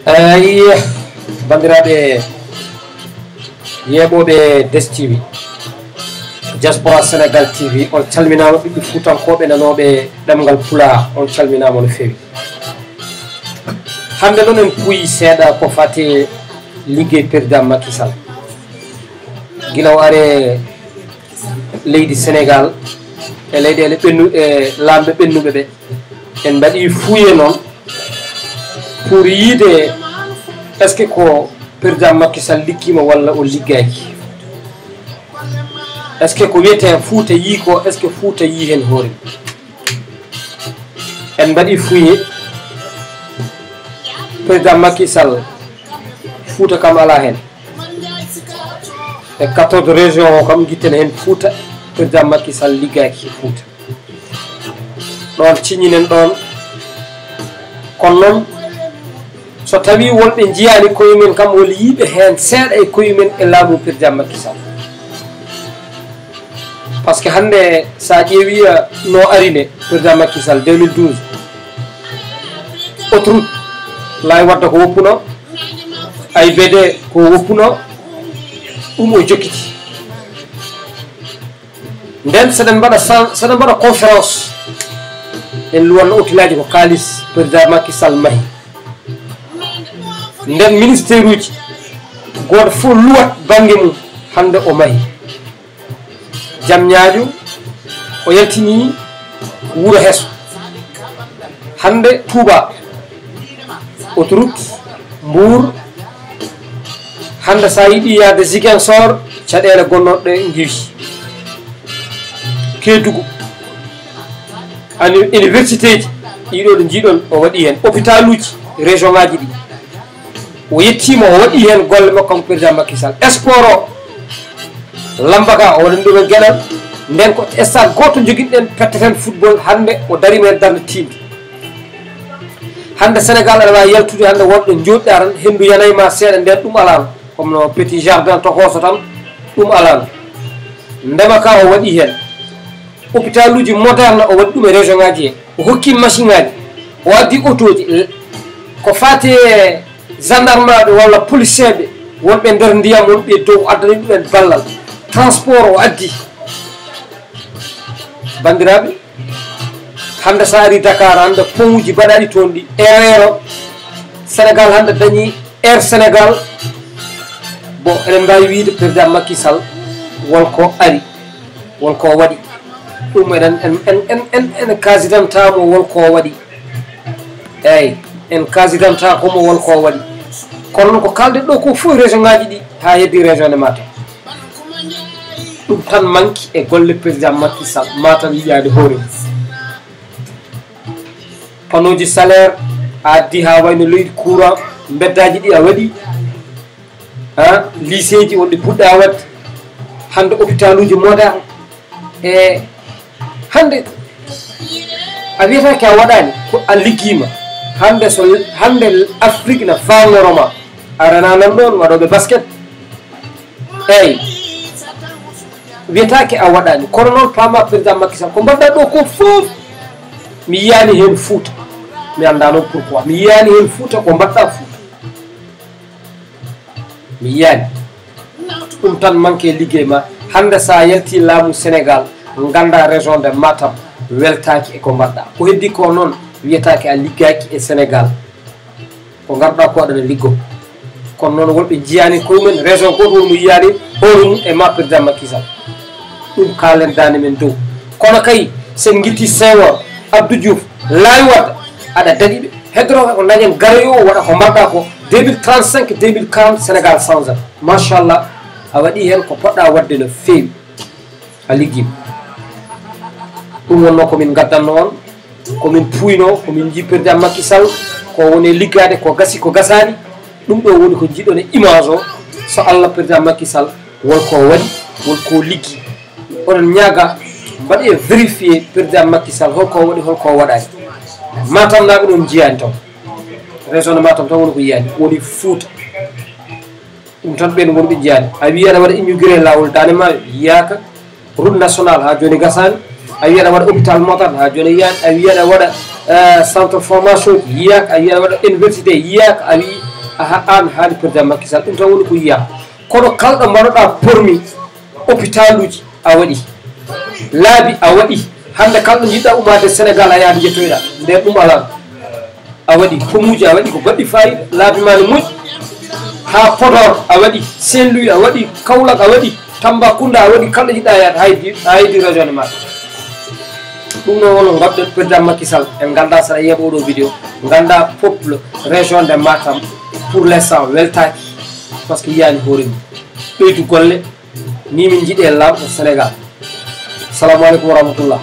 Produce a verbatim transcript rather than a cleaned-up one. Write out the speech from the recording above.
Eyi, banndiraaɓe yeeɓooɓe Des T V, Diaspora Sénégal T V, on calminaama, ɓiɓɓe fuutankooɓe nanooɓe ɗemngal Pulaar, on calminaama no feewi. Hannde noon en puyi seeɗa ko fati liggey Président Macky Sall. Gila o are leydi Sénégal e leyɗeele ɓennu-, e laamɓe ɓennuɓe ɓe, en mbaɗi fuye noon pour yiide est-ce que ko Président Macky Sall liggima walla o liggaki. Est-ce que ko wiyete Fouta yii ko, est-ce que Fouta yii heen hoore mum? En mbaɗi fuye, Président Macky Sall, Fouta kam alaa heen. E quatorze région o kam, gitten heen Fouta, Président Macky Sall liggaki Fouta. Ɗoon ciññinen ɗoon. Kono noon, so tawii wonɓe njiyaani koye men kam, won yiiɓe heen seeɗa e koye men e laamu Président Macky Sall. Par ce que hannde, so a ƴeewii, eh, no ari ne, Président Macky Sall, deux mille douze, autoroute Laay Wadda ko woppuno, A I B D ko woppuno, ɗum o jokkiti. Nden, seɗen mbaɗa san-, seɗen mbaɗa conférence, en luwanno otilaaji ko kaalis Président Macky Sall mahi. Nden, ministère uji, gooto fof luwat bannge mum, hannde o mahi. Jam ñaajo, o yaltini wuro heso. Hannde Touba, autoroute, Mbour, hannde so a yiɗi yahde Ziguinchor, caɗeele gonnooɗe ngiwi. Kédougou, ani-, université ji, ɗiɗo ɗo njiɗon, o waɗi heen. Hôpital uji, région ngaji ɗi. O yettiima, o waɗi heen golle makko, kanko Président Macky Sall. Sport o, lamba ka, o waɗani ɗum e geɗal. Nden ko stade gooto njogiɗen, petteten football, hannde o dariima heen darnde tiiɗnde. Hannde Sénégal aɗa waawi yaltude, hannde woɗɗo njooɗɗaa tan, henndu yanay ma seeɗa, nden ɗum alaano. Comme no petit jardin tokoso tan, ɗum alaano. Ndema ka o waɗi heen. Hôpital uji moderne o waɗi ɗum e région ngaji he. O hokki machine ngaji. O addi autoji. Ko fati e gendarmeɓe walla policeɓe wonɓe nder ndiyam, wonɓe dow, addani ɗumen ballal. Transport o addi. Banndiraaɓe, hannde so a ari Dakar, hannde pont uji mbaɗaaɗi toon ɗi. Air, Air Sénégal hannde dañi Air Sénégal. Bon, eɗen mbaawi wiyde Président Macky Sall won ko ari, won ko waɗi. Ɗum eɗen, en, en, en, en, en kasidanta mo won ko waɗi. Eeyi, en kasidanta ko mo won ko waɗi. Kono noon ko kaalden ɗo ko fof région ngaji ɗi, haa heddi région de Matam. Ɗum tan manki e golle Président Macky Sall, Matam yiyaade hoore mum. Panneau ji solaire a addi, haa wayno leydi, courant, mbeddaaji ɗi a waɗi, ha, lycée ji wonɗi puɗɗa waɗde, hannde hôpital uji moderne. E hannde a wiyata ke a waɗaani, ko a liggiima. Hannde so, hannde Afrique na faamnoroma, a rena nan ɗoon waɗooɓe basket. Eeyi, wiyataake a waɗaani, kono noon paama Président Macky Sall, ko mbaɗɗa ɗo ko fof, mi yiyaani heen Fuuta. Mi anndaa noon pourquoi, mi yiyaani heen Fuuta, ko mbaɗɗa Fuuta. Mi yiyaani. Ɗum tan manque e liggey ma. Hannde so a yalti laamu Sénégal, ngannda région de Matam weltaaki e ko mbaɗɗa. Ko heddi ko noon, wiyataake a liggaaki e Sénégal. Ko ngarɗa ko aɗana liggo. Kono noon wonɓe njiyaani koye mum, région gooto woni mo yiyaani hoore mum e ma Président Macky Sall. Ɗum kaalen daande men dow. Kono kay, sen ngitti Senghor, Abdou Diouf, Laay Wade, aɗa daɗi ɓe. Hedoro ko dañen garoyo o waɗa ko mbaɗɗa ko, deux mille trente-cinq, deux mille quarante, Sénégal change. Machallah, a waɗi heen ko poɗɗa waɗde no feewi. A liggii. Ɗum wonnoo ko min ngaddanno on, ko min puuyno, ko min njii Président Macky Sall, ko woni liggaade, ko gasi, ko gasaani. Ɗum ɗo woni ko njiɗon e image o. So Allah, Président Macky Sall, won ko waɗi, won ko liggi. Oɗon ñaaga, mbaɗee vérifier Président Macky Sall, hol ko waɗi, hol ko waɗaani. Matam naaɓe ɗum njiyaani taw. Région de Matam tan woni ko yiyaani, woni Fuuta. Ɗum tan ɓeen wonɓe njiyaani. A wii aɗa waɗa inauguré laawol Daande Maayo, yiyaaka. Route nationale haa jooni gasaani. A wii aɗa waɗa hôpital moderne haa jooni yiyaani. A wii aɗa waɗa, eh, centre formation ji, yiyaaka. A wii aɗa waɗa université, yiyaaka. A wii Aha, an haali président Macky Sall, ɗum tan woni ko yiya. Kono kalɗo mbaɗoɗa pormi, hôpitaluji a waɗi, laabi a waɗi. Hannde kalɗo jiɗɗa ummade Sénégal a yaade jettoyɗa, nden ɗum alaa. A waɗi pomuji, a waɗi ko baɗɗi fayida, laabi ma ne moƴƴi. Ha Podor a waɗi, Saint Louis a waɗi, Kaolack a waɗi, Tambacounda a waɗi, kalɗo jiɗɗa yaade, haydi haydi région de Matam. Ɗum noon woni ko mbaɗɗen président Macky Sall. En ngannda saɗa yiya oɗo vidéo, ngannda peuple région de Matam pour l'instant weltaaki, parce que yiyani hoore mum. Ɓeydu golle, ni min njiɗi e laamɗo Sénégal. Salamu aleykum wa rahmatullah.